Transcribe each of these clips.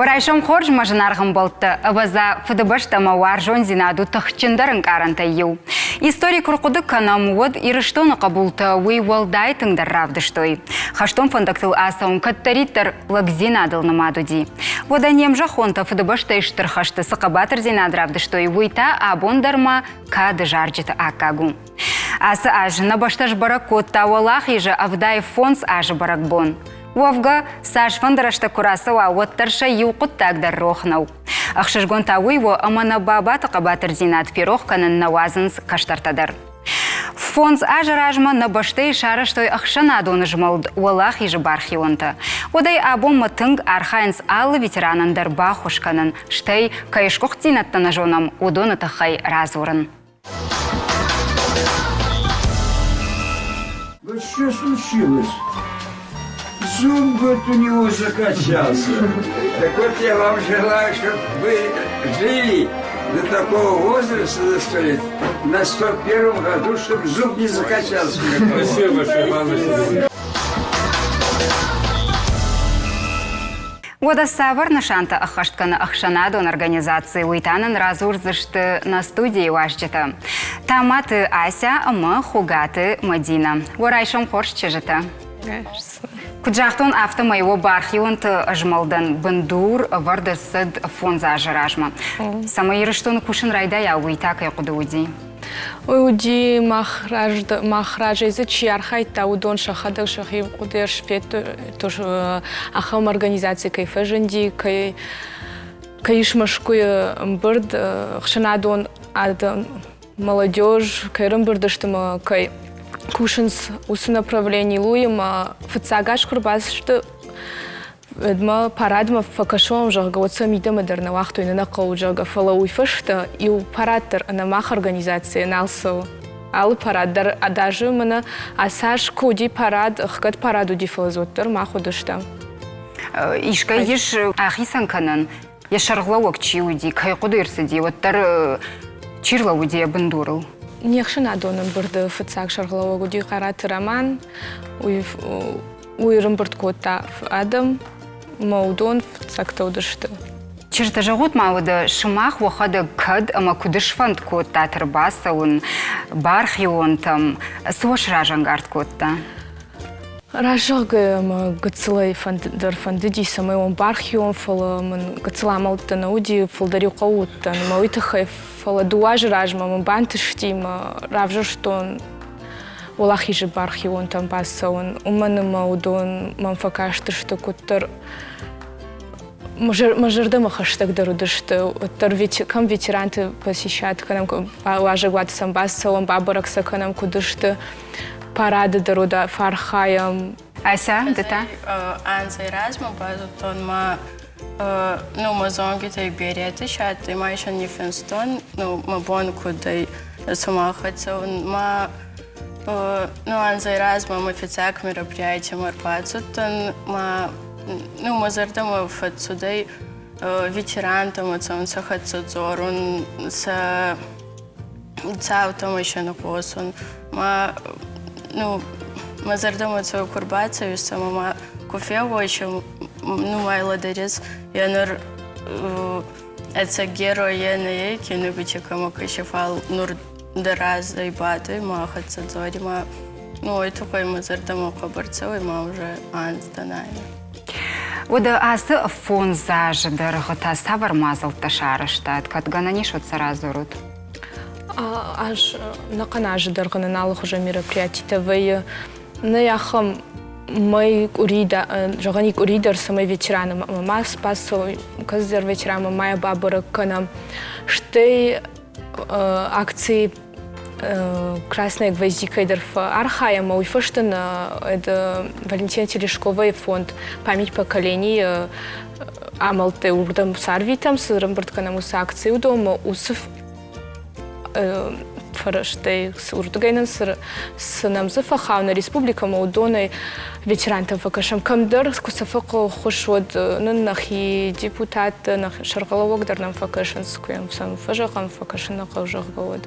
Райсом хорз, мӕ зынаргъ ӕмбӕлттӕ! Ӕвӕдза, Фыдыбӕстӕ ӕмӕ уарзондзинад у тыхджындӕр ӕнкъарӕнтӕй иу. Истори куы рхъуыды кӕнӕм, уӕд Ирыстоны хъӕбултӕ уый уӕлдай тынгдӕр равдыстой. Хӕстон фӕндӕгтыл ацӕуын кӕддӕриддӕр лӕгдзинадыл нымад уыди. Уӕдӕ не мзӕххонтӕ Фыдыбӕстӕйы Стыр хӕсты цы хъӕбатырдзинад равдыстой, уый та абон дӕр ма кады зарджыты аккаг у. Ацы аз нӕ бӕстӕ сбӕрӕг кодта Уӕлахизы 75 азы бӕрӕгбон. Уӕвгӕ, цасфӕнды рӕстӕг куы рацӕуа, уӕддӕр сӕ иу хъуыддаг дӕр рох нӕу. Ӕхсызгон та уый у, ӕмӕ нӕ бабаты хъӕбатырдзинад ферох кӕнын нӕ уадзынц кӕстӕртӕ дӕр. Фондз азы размӕ нӕ бӕстӕйы сарӕзтой ӕхсӕнадон змӕлд Уӕлахизы бархионтӕ. Уӕдӕй абонмӕ тынг архайынц алы ветеранӕн дӕр баххуыс кӕнын, стӕй, кӕй сгуыхтдзинӕдтӕ нӕ зонӕм, уыдоны тыххӕй радзурын. Вот что случилось? Зуб вот у него закачался. Так вот я вам желаю, чтобы вы жили до такого возраста, до 100 лет, на 101 году, чтобы зуб не закачался. Спасибо большое, Иван Васильевич. Уӕдӕ цавӕр нысантӕ ӕххӕст кӕны ӕхсӕнадон организаци, уый та нын радзурдзысты нӕ студийы уазджытӕ. Таматы Ася ӕмӕ Хугаты Мадинӕ. Уӕ райсом хорз, чызджытӕ! Куыд загътон, афтӕмӕй уӕ бархионты змӕлдӕн бындур ӕвӕрд ӕрцыд фондз азы размӕ. Цӕмӕй Ирыстоны кусын райдайа, уый та кӕй хъуыды уыди? Уый уыди, мах, мах разӕй дзы чи архайдта, уыдон сӕхӕдӕг сӕхи хъуыдыйӕ федтой, ахӕм организаци кӕй фӕзынди, кӕй, кӕй ис Мӕскуыйы ӕмбырд, ӕхсӕнадон адӕм, молодежь, кӕй ӕрӕмбырд сты ӕмӕ кӕй кусынц уыцы направленийыл, уый ӕмӕ фыццаг аз куы ӕрбацыдысты, Уӕдмӕ парадмӕ фӕкӕсон, зӕгъгӕ, уӕд сӕ мидӕмӕ дӕр нӕ уагътой, нӕ нӕ хъӕуы, зӕгъгӕ, фӕлӕ уый фӕстӕ иу парад дӕр ӕнӕ мах организацийӕ нал цӕуы. Алы парад дӕр даже мӕнӕ ацы аз куы уыди парад, ӕхгӕд парад уыди, фӕлӕ дзы уӕддӕр мах уыдыстӕм. Искӕй ис ахицӕн кӕнӕн, йӕ сӕргълӕууӕг чи уыди, кӕй хъуыды ӕрцыди, уӕддӕр чи рлӕууыди йӕ бындурыл? Не хсӕнадон ӕмбырды фыццаг сӕргълӕууӕг уыди Хъараты Роман. Уый Уый ӕрӕмбырд кодта адӕм, ӕмӕ уыдон фыццӕгтӕ уыдысты. Чызджытӕ, зӕгъут-ма уӕдӕ, сымах уӕхӕдӕг кӕд ӕмӕ куыд сфӕнд кодтат ӕрбацӕуын бархионтӕм, цы уӕ сразӕнгард кодта? Разӕгъгӕ мӕ гыццылӕй дӕр фӕндыди, цӕмӕй уон бархион, фӕлӕ мын гыццыл амӕлттӕ нӕ уыди, фылдӕр-иу хъӕуы уыдтӕн ӕмӕ уый тыххӕй, фӕлӕ дыууӕ азы размӕ мын бантысти мӕ равзӕрстон Уӕлахизы бархионтӕм бацӕуын, уымӕн ӕмӕ уыдон мӕм фӕкастысты куыддӕр мӕ зӕрдӕмӕ хӕстӕгдӕр уыдысты, уӕддӕр кӕм ветеранты посещать кӕнӕм, уазӕгуаты сӕм бацӕуӕм, бабӕрӕг сӕ кӕнӕм, куыд сты, парады дӕр уыд фӕархайӕм. Ася, ды та? Анзӕй размӕ базудтон ма ну, мӕ зонгитӕй беретӕ садтӕй, ма исӕн ниффинстон, ну, мӕ бон куд ӕй сумахӕ цӕун, ма ну, анзӕй размӕ мӕ фиццаг мероприятиемӕ ӕрбацудтӕн, ма ну, мӕ зӕрдӕмӕ фӕццудӕй ветерантӕмӕ цӕун, сӕ хӕццӕ дзорун, сӕ цаутӕмӕ сӕ косун. Ма ну, мӕ зӕрдӕмӕ цӕуы куы рбацӕуис ӕмӕ ма куы фегъуис, ну, май ладарец, я ныр ӕцӕг герой е нӕ ей кинугути кӕмӕ кӕси, фал нур дӕ разӕй бадуй ма хӕццӕ дзори ма ну, уой туххӕй мӕ зӕрдӕмӕ хъӕбӕр цӕуй ма уже анз дӕн ай. Уӕдӕ ацы фондз азы дӕргъы та цавӕр мадзӕлттӕ сарӕзтат? Кӕд гӕнӕн ис, уӕд сӕ радзурут. Аз ӕнӕхъӕн азы дӕргъы нын алыхуызон мероприятитӕ вӕййы. Нӕй ахӕм мӕй къуыри, зӕгъӕн, къуыри дӕр, цӕмӕй ветераны ма бацӕуой, кӕцыдӕр ветеранмӕ ма йӕ бабӕрӕг кӕнӕм. Стӕй акци Красная гвоздика дӕр фӕархайӕм, уый фӕстӕ нӕ Валентина Терешковайы фонд «Память поколений» амӕлттӕй уырдӕм сӕрвитӕм, цы ӕрӕмбырд кӕнӕм уыцы акци уыдонмӕ, уыцы фӕрӕзтӕй, уырдыгӕй нын цы нӕм дзы фӕхауы нӕ республикӕмӕ, уыдонӕй ветерантӕм фӕкӕсӕм. Кӕмдӕр куы сӕ фӕхъӕуы ӕххуыс, уӕд нын нӕхи депутаттӕ, нӕхи сӕргълӕууӕг дӕр нӕм фӕкӕсынц, куы йӕм сӕм фӕзӕгъӕм, фӕкӕсын нӕ хъӕуы, зӕгъгӕ, уӕд.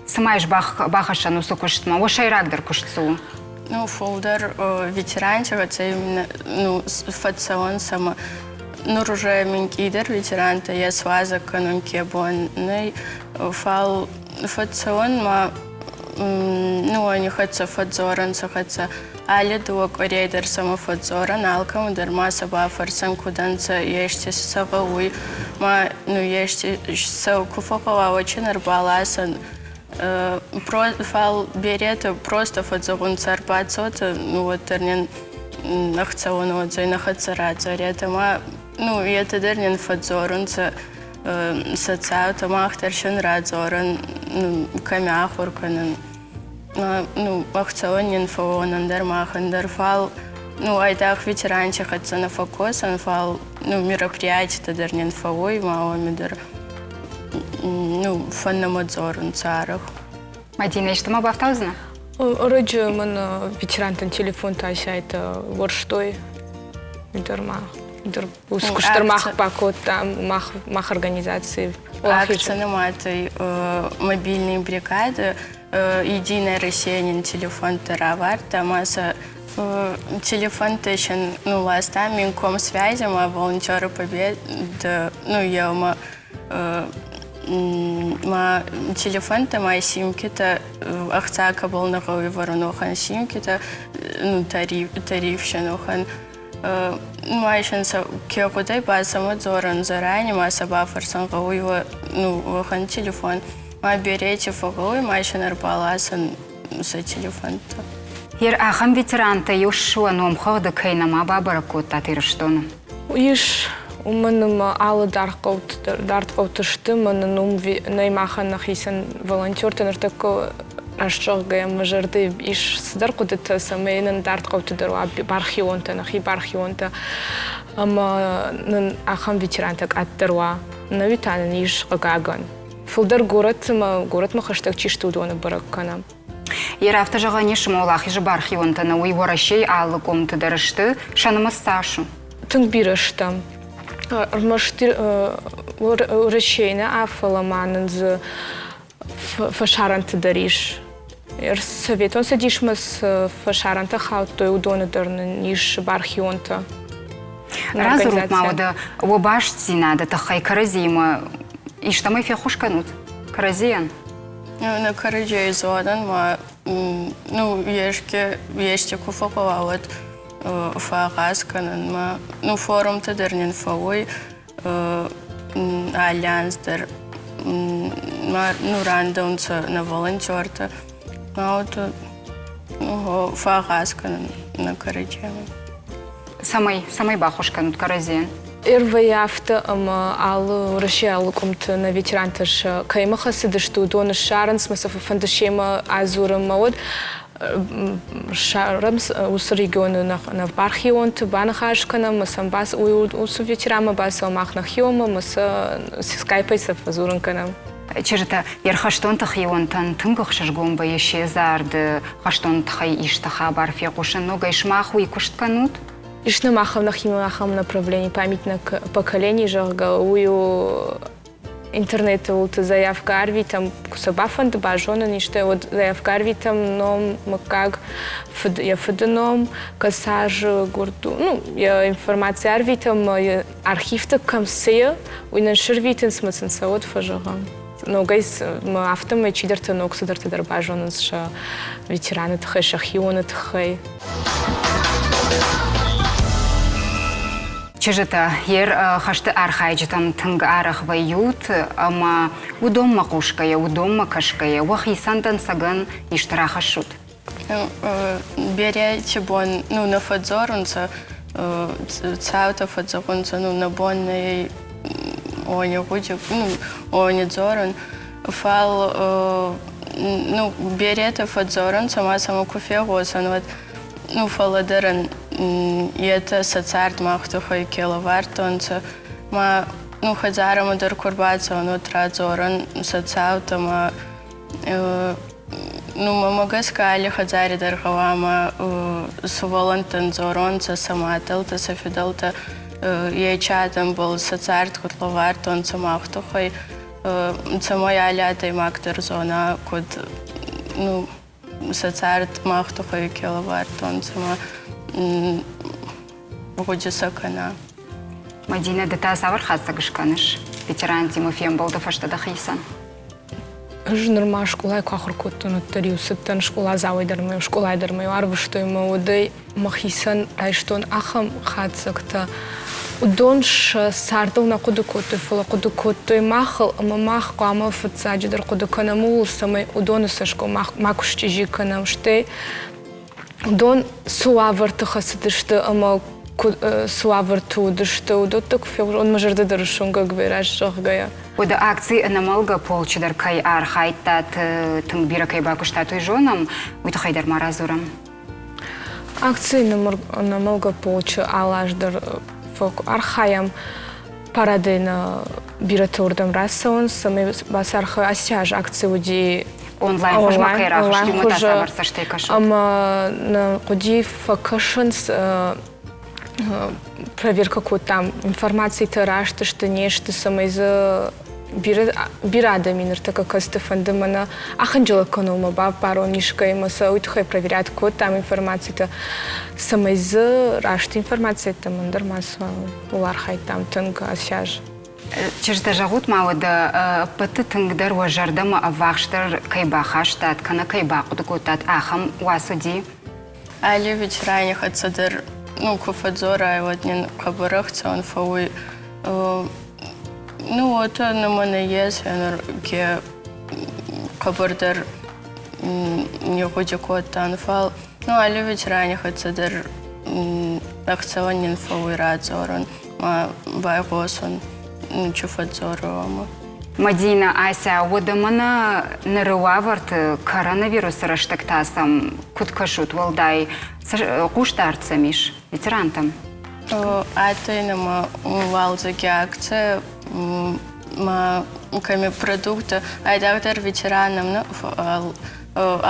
Цыма ис бахӕссӕн уыцы куыстмӕ? Уӕ сӕйрагдӕр куыст цы у? Ну, фулдӕр ветерантӕ, ну, фӕцӕуӕн сӕмӕ. Нур уже минкъийдӕр ветерантӕ е суазӕг кӕнун ке бон нӕй, фал фӕццӕуӕн ма ну, уони хӕццӕ фӕдздзорӕн сӕ хӕццӕ. Алли дууӕ къуӕрей дӕр сӕмӕ фӕдздзорӕн, алкӕмӕн дӕр ма сӕ бафӕрсӕн, куд ӕнцӕ, ести сӕ гъӕуй, ма ну, ести сӕ ку фӕгъгъӕуа, уӕд син ӕрбаласӕн. Фал беретӕ просто фӕдзӕгъунцӕ ӕрбацотӕ, ну, уӕддӕр нин ӕхцӕуӕн уодзӕй, нӕ хӕццӕ радзоретӕ ма ну, етӕ дӕр нин фӕдздзорунцӕ сӕ цаутӕ, мах дӕр син радзорӕн, кӕми ахур кӕнӕн. Ну, ӕхцӕуӕн нин фӕууон ӕндӕр махӕн дӕр, фал ну, айдагъ ветеранти хӕццӕ нӕ фӕккосӕн, фал ну, мероприятитӕ дӕр нин фӕууй ма уоми дӕр ну, фӕннӕмӕ дзорунцӕ арӕх. Мадина, исты ма бафтаудзынӕ? Ӕрӕджы мын ветерантӕн телефонтӕ сайты уӕрстой. Дӕр ма дӕр уыцы куыст дӕр мах бакодтам, мах, мах организаци. Акция нымадтой мобильные бригады, Единая Россия нин телефонтӕ равардта, ӕма сӕ телефонтӕ син ну, ласта Минкомсвязи ӕма волонтеры Победы, ну, еумӕ ма телефонтӕ ма симкитӕ ӕхца кӕбӕл нӕ гъӕуй вӕрун, симкитӕ ну, тариф, тариф сӕнохӕн. Ма исӕн сӕ ке гъудӕй ба сӕмӕ дзорӕн заранее, ма сӕ бафӕрсӕн гъӕуй ну, уӕхӕн телефон. Ма берети фӕгъгъӕуй, ма исӕн ӕрбаласӕн сӕ телефонтӕ. Ер ахӕм ветерантӕ иу ссуа номхыгъды кӕй нӕма бабӕрӕг кодтат Ирыстоны? Ис, уымӕн ӕмӕ алы дард хъӕуты сты, мӕнӕ ном нӕй махӕн нӕхицӕн волонтертӕ ныртӕккӕ раст зӕгъгӕйӕ, мӕ зӕрды ис цыдӕр хъуыдытӕ, цӕмӕй нын дард хъӕуты дӕр уа бархионтӕ, нӕхи бархионтӕ ӕмӕ нын ахӕм ветерантӕ къаддӕр уа. Нӕуи та нын ис, хъыгагӕн. Фылдӕр горӕтмӕ, горӕтмӕ хӕстӕг чи сты, уыдоны бӕрӕг кӕнӕм. Йе афтӕ зӕгъӕн ис, ӕмӕ Уӕлахизы бархионтӕ нӕ уый Уӕрӕсейы алы къуымты дӕр сты, сӕ нымӕц цас у? Тынг бирӕ стӕм. Ӕрмӕст Уӕрӕсейы нӕ, фӕлӕ ма нын дзы фӕсарӕнты дӕр ис. Советон Цӕдисмӕ цы фӕсарӕнтӕ хаудтой, уыдоны дӕр нын ис бархионтӕ. Радзурут ма уӕдӕ уӕ бастдзинады тыххӕй кӕрӕдзиимӕ истӕмӕй феххуыс кӕнут кӕрӕдзийӕн? Нӕ кӕрӕдзийы зонӕн ма ну, еске есте ку фӕхъӕуа, уӕд фӕагъаз кӕнӕн ма ну, форумтӕ дӕр нин фӕууй, альянс дӕр ма ну, рандӕунцӕ нӕ волонтертӕ. Ма вот ну, фӕагъаз кӕнӕн нӕ кӕрӕдземӕн. Цӕмӕй, цӕмӕй баххуыс кӕнут кӕрӕдзийӕн? Ӕрвӕйы афтӕ ӕмӕ алы Уӕрӕсейы алы къуымты нӕ ветерантӕ сӕ кӕимӕ хӕцыдысты, уыдоны ссарынц мӕ сӕ фӕфӕнды семӕ адзурын мӕ уӕд ссарӕм уыцы регионы нӕ бархионты, баныхас кӕнӕм мӕ сӕм уыцы ветеранмӕ бацӕуӕм мах нӕхионмӕ мӕ сӕ скайпӕй сӕ фӕдзурын кӕнӕм. Чызджытӕ йе рхӕстонты хионтӕн тынг ӕхсызгон вӕййы се дзарды хӕстон тыххӕй исты хабар фехъусын. Ногӕй сымах уый куыст кӕнут? Ис нӕм ахӕм нӕхимӕ ахӕм направлени память на поколений, зӕгъгӕ, уый у интернеты уылты заявкӕ арвитӕм, куы сӕ бафӕнды базонын исты, уӕд заявкӕ арвитӕм ном, мыггаг, фыд, йӕ фыды ном, кӕцы гуырд у, ну, йӕ информаци арвитӕм, архивты кӕм цы уый нын сырвитынц мӕ сын сӕ уӕд фӕзӕгъӕм. Ногӕй афтӕмӕй чидӕртӕ ног цыдӕртӕ дӕр базонынц сӕ ветераны тыххӕй, сӕ хионы тыххӕй. Чызджытӕ йе хӕсты архайджытӕм тынг арӕх вӕййут ӕмӕ уыдонмӕ хъусгӕйӕ, уыдонмӕ кӕсгӕйӕ уӕхицӕн дӕнцӕгӕн исты рахӕссут? Берети бон ну, нӕ фӕдздзорунцӕ, цаутӕ фӕдзӕгъунцӕ, ну, нӕ бон нӕй уони гъуди, ну, уони дзорун. Фал ну, беретӕ фӕдздзорунцӕ ма сӕмӕ ку фегъосӕн, уӕд ну, фӕллӕдӕрӕн етӕ сӕ цард мах туххӕй ке лӕвардтонцӕ, ма ну, хӕдзарӕмӕ дӕр ку рбацӕуӕн, уӕд радзорӕн сӕ цаутӕ ма Ну, мӕмӕ гӕсгӕ алли хӕдзари дӕр гъӕуама сувӕллӕнттӕн дзоронцӕ сӕ мадтӕлтӕ, сӕ фидӕлтӕ ечи адӕмбӕл сӕ цард куд лӕвардтонцӕ мах туххӕй, цӕмӕй алли адӕймаг дӕр зона, куд ну, сӕ цард мах туххӕй ке лӕвардтонцӕ ма гъуди сӕ кӕна. Мадинӕ, ды та цавӕр хатдзӕг скӕныс ветерантимӕ фембӕлды фӕстӕ дӕхицӕн? Ӕз нырма скъолайы куы ахуыр кодтон, уӕддӕр-иу цыдтӕн скъоладзауӕй дӕр ӕмӕ скъолайы дӕр мӕ арвыстой ӕмӕ уӕдӕй мӕхицӕн райстон ахӕм хатдзӕгтӕ. Уыдон сӕ цардыл нӕ хъуыды кодтой, фӕлӕ хъуыды кодтой махыл, ӕмӕ мах хъуамӕ фыццаджыдӕр хъуыды кӕнӕм ууыл, цӕмӕй уыдоны цӕсгом мах макуы счъизи кӕнӕм, стӕй уыдон цы уавӕрты хӕцыдысты ӕмӕ цы уавӕрты уыдысты, уыдӕттӕ куы фехъусон, мӕ зӕрдӕ дӕр суынгӕг вӕййы, зӕгъгӕйӕ. Уӕдӕ акци Ӕнӕмӕлгӕ полчы дӕр кӕй архайдтат, тынг бирӕ кӕй бакуыстат, уый зонӕм, уый тыххӕй дӕр ма радзурӕм. Акци Ӕнӕмӕлгӕ полчы алы аз дӕр архайӕм. Парадӕй нӕ бирӕтӕ уырдӕм рацӕуынц, цӕмӕй бацархайой. Ацы аз акци уыди онлайн хуызмӕ кӕй рахызти, уымӕ та цавӕр цӕстӕй кӕсут? Ӕмӕ нӕ хъуыди фӕкӕсынц проверка кодтам, информацитӕ раст сты, не сты, цӕмӕй дзы бирӕ, бирӕ адӕми ныртӕккӕ кӕцыты фӕнды мӕнӕ ахынджылӕг кӕнынмӕ баппарон искӕй ӕмӕ сӕ уый тыххӕй проверять кодтам информацитӕ, цӕмӕй дзы раст информаци ӕддӕмӕ ӕндӕр ма цы уа, архайдтам тынг ацы аз. Чызджытӕ, зӕгъут ма уӕдӕ, ӕппӕты тынгдӕр уӕ зӕрдӕмӕ ӕввахсдӕр кӕй бахастат, кӕнӕ кӕй бахъуыды кодтат, ахӕм уац уыди? Алли ветерани хӕццӕ дӕр ну, ку фӕдздзорай, уӕд нин хъӕбӕр ӕхцӕуӕн фӕууй. Ну, уотӕ нӕмӕ нӕййес, нур ке хъӕбӕрдӕр нигъгъуди кодтан, фал ну, алли ветерани хӕццӕ дӕр ӕхцӕуӕн нин фӕууй радзорун ма байгъосун, чи фӕдздзоруй, Мадина, Ася, уӕдӕ мӕнӕ ныры уавӕрты коронавирусы рӕстӕг та сӕм куыд кӕсут, уӕлдай хъусдард сӕм ис ветерантӕм? Адтӕй нӕмӕ уалдзӕги акци ма кӕми продукттӕ айдагъдӕр ветеранӕн нӕ, фал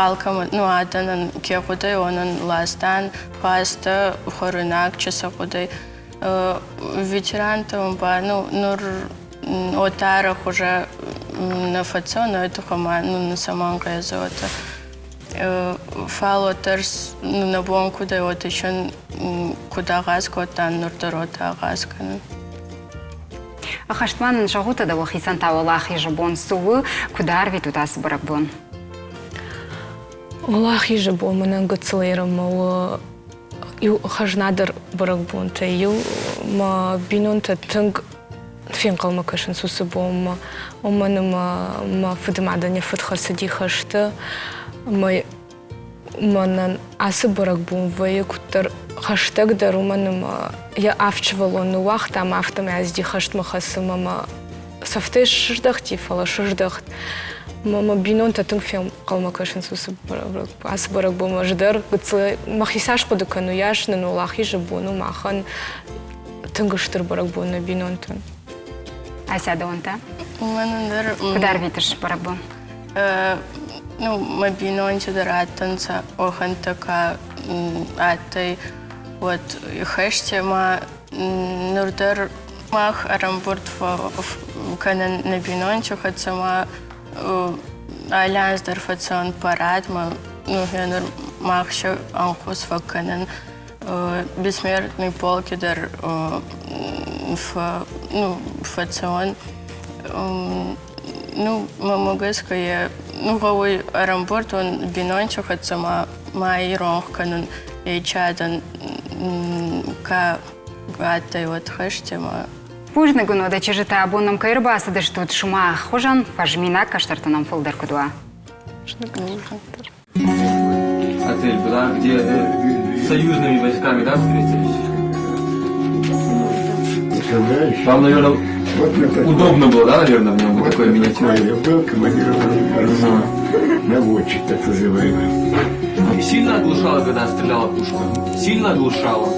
алкӕмӕн, ну, адӕнӕн ке гъудӕй, уонӕн ластан паста, хуӕруйнаг, чи сӕ гъудӕй. Ветерантӕн ба ну, нур отарӕх уже нӕ фӕццӕун, уой туххӕй ма ну, цӕмӕн гъезы уотӕ. Фал уӕддӕр нӕ бон куд ӕй, уотӕ исӕн куд агъаз кодтан, нур дӕр уотӕ агъаз кӕнӕн. Ӕххӕст ма нын зӕгъут, дӕ уӕхицӕн та Уӕлахизы бон цы у, куыд арвитут ацы бӕрӕгбон? Уӕлахизы бон мӕнӕн гыццыл ерынмӕ у иу хӕзнадӕр бӕрӕгбонтӕй иу. Мӕ бинонтӕ тынг фенхъӕлмӕ кӕсынц уыцы бонмӕ, уымӕн ӕмӕ мӕ фыдымадӕн йӕ фыд хӕцыди хӕсты. Ӕмӕ мӕнӕн ацы бӕрӕгбон вӕййы куыддӕр хӕстӕгдӕр, уымӕн ӕмӕ йӕ авд сывӕллон ныууагъта ӕмӕ афтӕмӕй ацыди хӕстмӕ хӕцынмӕ ӕмӕ цӕфтӕй сыздӕхти, фӕлӕ сыздӕхт. Мӕ мӕ бинонтӕ тынг фенхъӕлмӕ кӕсынц уыцы ацы бӕрӕгбонмӕ. Ӕз дӕр гыццыл мӕхи цас хъуыды кӕнын, уыйас нын Уӕлахизы бон у махӕн тынг стыр бӕрӕгбон нӕ бинонтӕн. Ася, дӕуӕн та? Мӕнӕн дӕр. Куыд арвитыс бӕрӕгбон? Ну, мӕ бинонтӕ дӕр адтӕнцӕ уӕхӕнттӕ ка адтӕй, уӕд ихӕстӕ ма нур дӕр мах ӕрӕмбурд кӕнӕн нӕ бинонти хӕццӕ ма алли анз дӕр фӕццӕуӕн парадмӕ. Ну, нур мах сӕ ӕнхус фӕккӕнӕн. Бессмертный полки дӕр ну, фӕццӕуӕн. Ну, мӕмӕ гӕсгӕ е ну, гъӕуй ӕрӕмбурд ун бийнонти хӕццӕ ма ма иронх кӕнун ечадӕн ка адтӕй, уӕд хӕсти ма. Бузныг уын, уӕдӕ чызджытӕ, абон нӕм кӕй ӕрбацыдыстут, сымах хуызӕн фӕзминаг кӕстӕртӕ нӕм фылдӕр куыд уа. Отель была, где союзными войсками, да, встретились? Представляешь? Вам, наверное, Вот на такой- удобно было, да, наверное, в нем вот Вот такой на миниатюрный? такой я был командиром гарнизона. Наводчик, так называемый. И сильно оглушала, когда стреляла пушка? Сильно оглушала?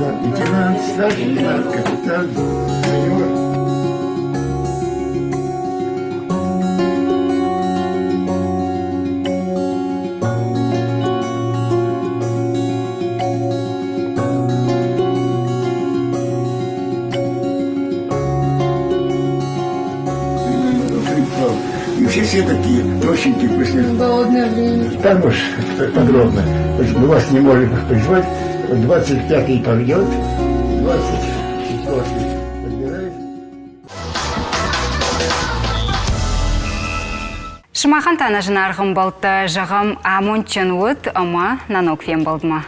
Да, лейтенант, старший лейтенант, капитан, майор. И все все такие тощенькие, вкусные. Голодное время. Там уж подробно. Мы вас не можем призвать. 25-й пойдет, 24-й подбирает. Сымахӕн та нӕ зынаргъ ӕмбӕлттӕ, зӕгъӕм, амондджын уыд ӕмӕ нӕ ног фембӕлдмӕ.